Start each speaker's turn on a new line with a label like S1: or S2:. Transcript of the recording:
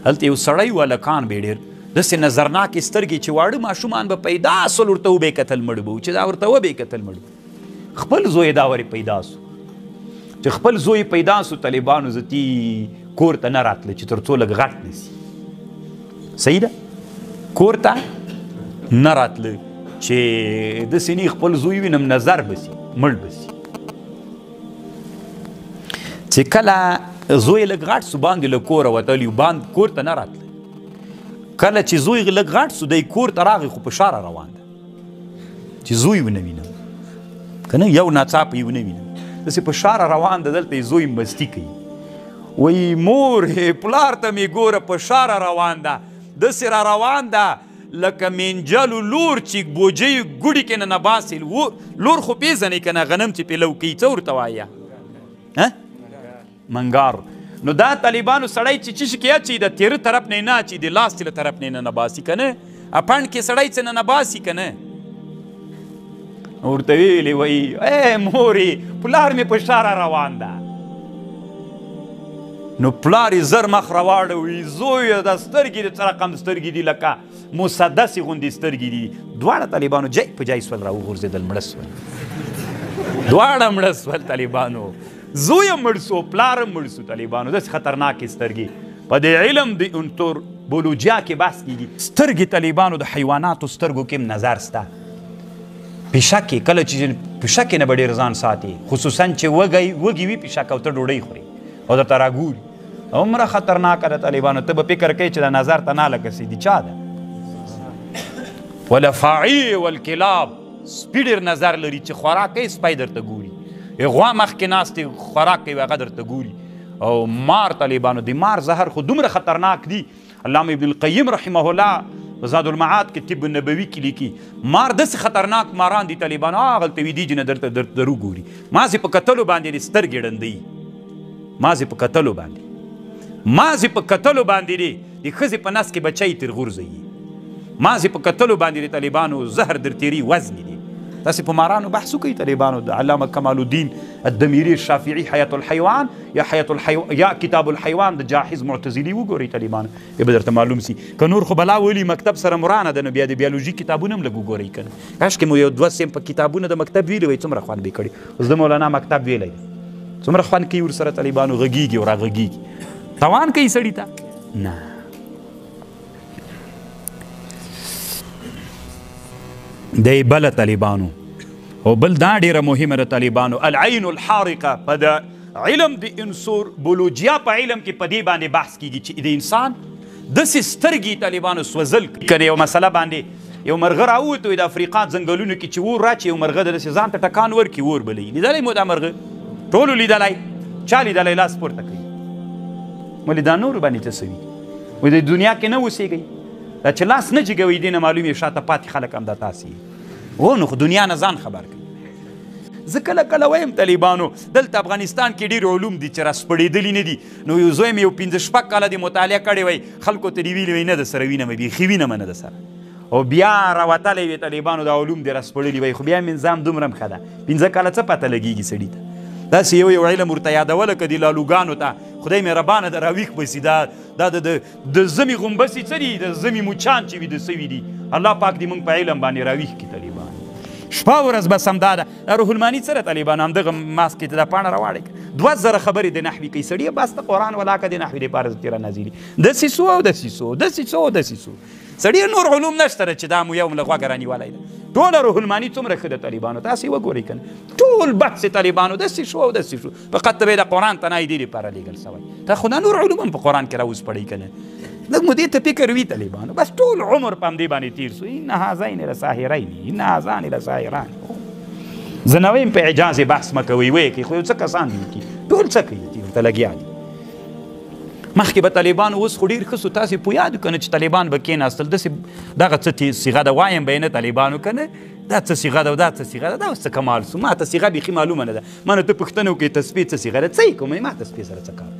S1: هلته یو سړی و، هلکان به یې ډېر داسې نظرناکې سترګې چې واړه ماشومان به پیدا سول ورته وبه یې کتل مړ به وو، چې دا ورته وبه یې کتل مړ به. خپل زوی دا ورې پیدا سو، چې خپل زوی پیدا سو طالبانو زتی کور ته نه راتله چې تر څو لږ غټ نه سي. صحیح ده؟ کور ته نه راتله چې داسې نه خپل زوی وینم نظر به سي مړ به سي. چې کله زوی لږ غټ سو باندې له کوره وتلی باند کور ته نه راتله. کله چې زوی لږ غټ سو دی کور ته راغی خو په شاره روان ده چې زوی ونه وینم که نه یو ناڅاپه یې ونه وینم، داسې په شاره روان ده. دلته یې زوی مستي کوي، وایي مور پلار ته مې ګوره په شاره روان ده، داسې را روان ده لکه مینجلو لور چې بوجۍ ګوډي کې ننه باسي. لور خو پېژنئ که نه، غنم چې پې لو کوي څه ورته وایه؟ منګار. نو دا طالبانو سړی چې چی شي کې اچي د تیره طرف نه نه اچي، د لاس له طرف نه ننه باسي که نه، اپنډ کې سړی څه ننه باسي که نه. ورته ویلي وایي ای مورې پلار مې په شاره روان ده. نو پلار یې زر مخ راواړوي، زویه دا سترګې د څه رقم سترګې دي لکه مسدسې غوندې سترګې دي. دواړه طالبانو جای په جای سول راوغورځېدل، مړه سول، دواړه مړه سول طالبانو. زوی هم مړ سو پلار هم مړ سو طالبانو. داسې خطرناکې سترګې. په دې علم د انتور بولوجیا کې بحث کېږي. سترګې طالبانو د حیواناتو سترګو کې هم نظر سته. پیشکې کله چې پیشکې نه به ډېر ځان ساتي، خصوصا چې وږي وي پیشکه او ته ډوډۍ خورې او درته راګوري، هومره خطرناکه ده طالبانو. ته به فکر کوې چې دا نظر ته نه لکه سي دي چا ده. والافاعي والکلاب، سپي ډېر نظر لري چې خوراک کوي سپی درته ګوري، غوا مخکې ناست دی خوراک کوي هغه درته ګوري. او مار طالبانو د مار زهر خو دومره خطرناک دي. علامه ابن القیم رحمه الله په زاد المعاد کې طب النبوي کې لیکي مار داسې خطرناک ماران دي طالبانو، هغلته ویدېږي نه درته در وګوري، مازې په کتلو باندې دې سترګې ړندوي، مازې په کتلو باندې، مازې په کتلو باندې دې د ښځې په نس کې بچی تر غورځوي، مازې په کتلو باندې د طالبانو زهر در تېري وزنې دي. تاسې په مارانو بحث وکړئ طالبانو. د علامه کمال الدین الدمیري الشافعي حیات الحیوان یا حیات الحیوان یا کتاب الحیوان د جاحظ معتزلي وګورئ طالبانو، بیا به درته معلوم سي. که نور خو بلا ولي مکتب سره مرانه ده نو بیا د بیولوژي کتابونه هم لږ وګورئ که نه. کاشکې مو یو دوه سیم په کتابونه د مکتب ویلي وای څومره خوند به یې کړي. اوس د مولانا مکتب ویلی څومره خوند کوي ورسره طالبانو، غږېږي او راغږېږي، توان کوي سړي ته نه. دی بله طالبانو. او بل دا ډېره مهمه ده طالبانو، العین الحارقه. په د علم د انسور بولوجیا په علم کې په دې باندې بحث کېږي چې د انسان داسې سترګې طالبانو سوځل کنه. یو مسله باندې یو مرغه راووت د افریقا ځنګلونو کې چې اور راچي، یو مرغه داسې ځان ته ټکان ورکړي اور بلوي. لیدلی مو دا مرغه؟ ټولو لیدلی؟ چا لیدلی؟ لاس پورته کوي. ولې دا نورو باندې څه سوي؟ وایي د دنیا کې نه اوسېږئ، دا چې لاس نه جګوي دې نه معلوم یې شاته پاتې خلک همدا تاسې یې. نو خو دنیا نه ځان خبر کوي. زه کله کله وایم طالبانو دلته افغانستان کې ډېر علوم دي چې راسپړېدلي نه دي. نو یو زوی مې یو پنځه شپږ کاله دې مطالعه کړې وای، خلکو ته دې ویلي وای نه د سره وینم، بیخي وینم نه د سره، او بیا راوتلی وي طالبانو دا علوم دې راسپړلي وای. خو بیا مې نظام دومره هم ښه ده، 5 کاله څه پته لګېږي سړي ته. داسې یو یو علم ورته یادوله که دې لالوګانو ته خدای مهربانه ده راویښ به سي. دا دا د زمي غومبسې څه دي، د زمي مچان چې ویده سوي دي، الله پاک دې موږ په علم باندې راویښ کړي طالبان. شپه ورځ بس همدا ده. دا روح المانی څه ده طالبانو، همدغه ماسک کې ته دا پاڼه راواړې کړه، 2000 خبرې د نحوي کوي سړیه، بس ته قرآن ولاکه د نحوي دپاره زه را نازلي داسې سو او داسې سو داسې سو او داسې سو. سړیه نور علوم نشته چې دا مو یو له غوږه رانیولی ده. ټوله روح المانی څومره ښه ده طالبانو، تاسې وګورئ که نه، ټول بحث طالبانو داسې شو او داسې شو، فقط ته به د قرآن ته نه دې لپاره لېږل سوی. ته خو دا نور علوم هم په قرآن کې راوسپړئ که نه، لږ مو دې ته فکر وي طالبانو. بس ټول عمر په همدې باندې تېر سو. ان هذین لساحرین ان هذان لساحران. زه نه وایم په اعجاز بحث مه کوئ، ویې کوي، خو یو څه کسان دي وکړي، ټول څه کوي ورته لګیا دي. مخکې به طالبانو اوس خو ډېر ښه سو، تاسې پوهیادو که نه چې طالبان به کېناستل داسې دغه څه صیغه ده، وایم به یې نه طالبانو که نه، دا څه صیغه ده او دا څه صیغه ده، دا اوس څه کمال سو. ما ته صیغه بیخي معلومه نه ده، ما نه ته پوښتنه وکړې تسبیح څه صیغه ده، څه یې کوم، ما تسبیح سره څه کار.